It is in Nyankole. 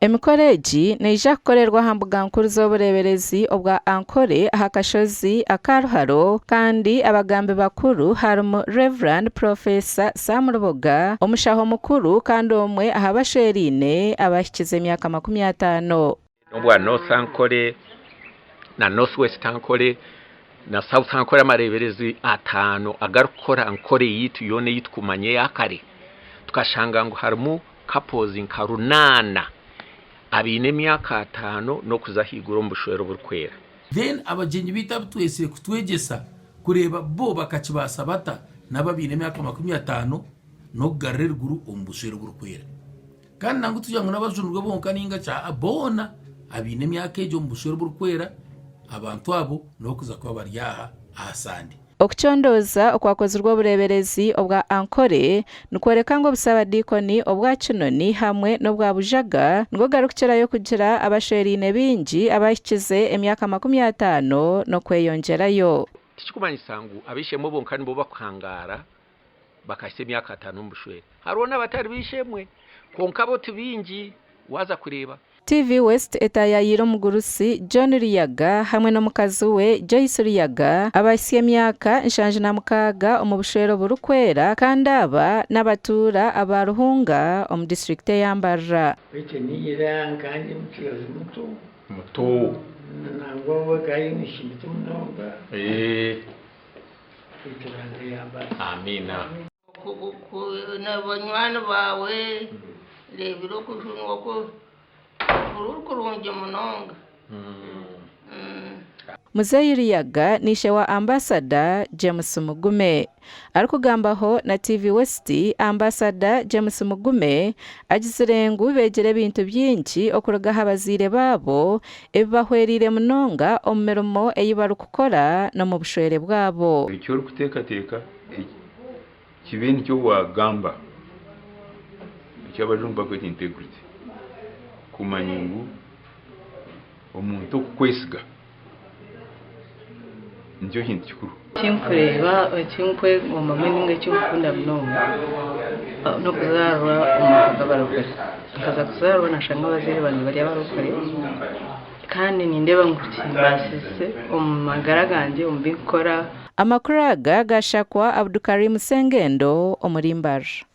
Emikoro egi neija kukorerwa aha mbuga nkuru z'obureeberezi obwa Ankole aha kashozi aka Ruharo kandi abagambi bakuru harimu Rev. Professor Sam Ruboga, omushaho mukuru kandi omwe aha bashweraine abahikize emyaka 50. N'obwa North Ankole na North West Ankole na South Ankole amareeberezi ataano agarikukora Ankole yaitu yoona ei turikumanya eya kare, tukashanga ngu harimu couples nka runaana abaine emyaka ataano n'okuza ahaiguru omu bushwere oburikwera. Then abagyenyi baitu abu twetsire kutwegyesa kureeba bo bakakibaasa bata nabo abaine emyaka 50 n'okugarura eriguru omu bushwere oburikwera. Kandi nangwa tikugira ngu n'abajunirwe bonka nainga ki, aa boona abaine emyaka egyo omu bushwere oburikwera, abantu abo nibo kuza kuba bari aha aha Sande. Okucondooza okwakozirwe obureeberezi obwa Ankole nikworeka ngu obusabadiikoni obwa Kinoni hamwe n'obwa Bujaga nigo garikukirayo kugira abashweraine baingi abahikize emyaka 50 n'okweyongyerayo. Tikikumanyisa ngu ab'eishe-emwe bonka nibo bakuhangaara bakahitsya emyaka ataano omu bushwere. Hariho n'abatari b'eishe-emwe kwonka bo ti baingi waaza kureeba. TV West etaayayiire omugurusi John Ruyaga hamwe n'omukazi we Joyce Ruyaga abahitsya emyaka 76 omu bushwere oburikwera kandi aba n'abatuura aba Ruhunga omu disiturikiti eya Mbarara. Beitu niira nkaba ndi omutsigazi muto. Muto. Nangwa we akaba ari omwishiki muto munonga. Beitu Ruhanga yambaasisa. Amiina. Na banywani baawe, ndeebire okujunwa kuri kurungi munonga. Muzeeyi Ruyaga ni ishe wa Ambasada James Mugume. Arikugambaho na TV West, Ambasada James Mugume agizire ngu beegire ebintu bingi okuruga aha bazaire baabo ebibahwereire munonga omu mirimo ei barikukora n'omu bushwere bwabo. Eki orikuteekateeka kibe nikyo waagamba, eki abajungu barikweta integrity, kumanya ngu omuntu okukwesiga nikyo kintu kikuru. Ekinkureeba ekinkwegomba mbwenu ninga ekinkukunda munonga n'okuzaarwa omu maka g'abarokore. Nkaza kuzaarwa nashanga abazaire bangye bari abarokore kandi nindeeba ngu kimbaasize omu magara gangye omu binkukora. Amakuru aga gashakwa Abdukarim Sengendo omuri Mbarara.